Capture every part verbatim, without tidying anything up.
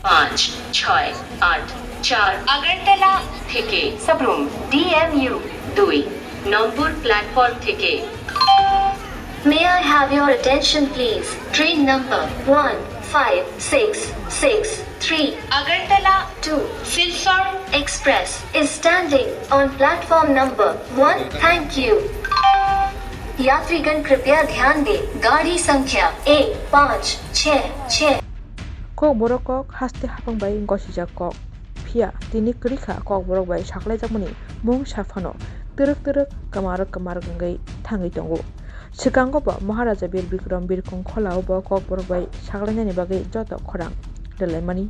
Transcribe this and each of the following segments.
পাঁচ ছয় আট চার আগরতলা থেকে সাবরুম ডিএমইউ দুই নম্বর প্ল্যাটফর্ম থেকে। May I have your attention, please? Train number one five six six three Agartala to Silchar Express is standing on platform number one. Thank you. यात्रीगण कृपया ध्यान दें, गाड़ी संख्या एक पाँच छः छः। Kokborok kok haste hapang bai gosijak kok. Phiya tini kwrwi kha Kokborok bai saklaijakmani mungsa phano twrwk twrwk kwmarwk kwmarwk wngwi thangwi tongo. Swkango bo Maharaja Bir Bikram Birkong Kholao bo Kokborok bai saklainani bagwi joto khorang rwlaimani.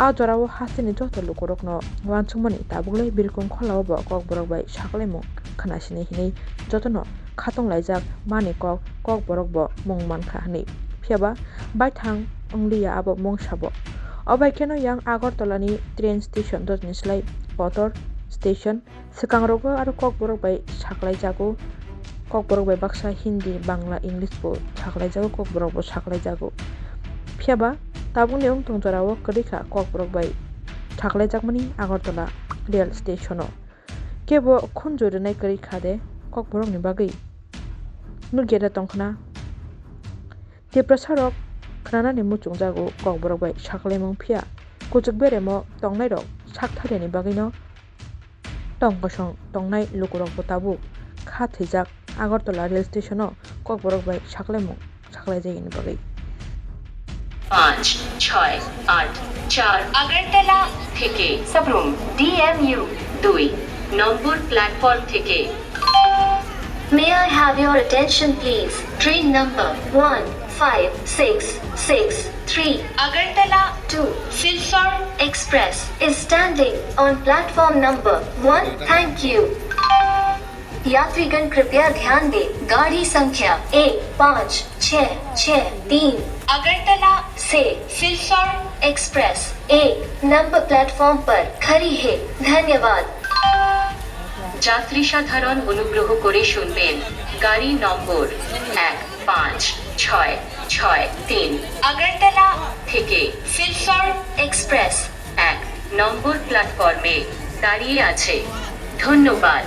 A jorao hasteni joto lukurokno uansukmani tabukle Birkong Kholao bo Kokborok bai saklaimung khwnasinai hinwi jotono khatunglaijak mani kok, Kokborok bo mung mankha hwnwi. Phiyaba baithang wngliya abo mungsabo. Obai kheno yang Agartala ni train station jotoni slai kotor station. Swkangrogo aro Kokborok bai saklaijago. Kokborok bai baksa Hindi, Bangla, English bo saklaijago, Kokborok bo saklaijago. Phiyaba tabukni wngtong jorao kwrwi kha Kokborok bai saklaijakmani Agartala rail station o. Kebo khunju rwnai kwrwi kha de Kokborokni bagwi? Nukya da tongkhna? Tiprasarok khnanani muchungjago Kokborok bai saklaimung, phiya kuchuk beremo tongnairok sakthariani bagwino tong kosong tongnai lukurokbo tabuk kha thwijak Agartala rail station-o Kokborok bai saklaimung saklaijakni bagwi. পাঁচ ছয় আট চার আগরতলা থেকে সাবরুম ডিএমইউ দুই নম্বর প্ল্যাটফর্ম থেকে। May I have your attention, please? Train number one five six six three Agartala to Silchar Express is standing on platform number one. Thank you. यात्रीगण कृपया ध्यान दें, गाड़ी संख्या एक पाँच छः छः तीन अगरतला से सिलचर एक्सप्रेस एक नंबर प्लेटफॉर्म पर खड़ी है। धन्यवाद। যাত্রী সাধারণ অনুগ্রহ করে শুনবেন, গাড়ি নম্বর এক পাঁচ ছয় ছয় তিন আগরতলা থেকে সিলচর এক্সপ্রেস এক নম্বর প্ল্যাটফর্মে দাঁড়িয়ে আছে। ধন্যবাদ।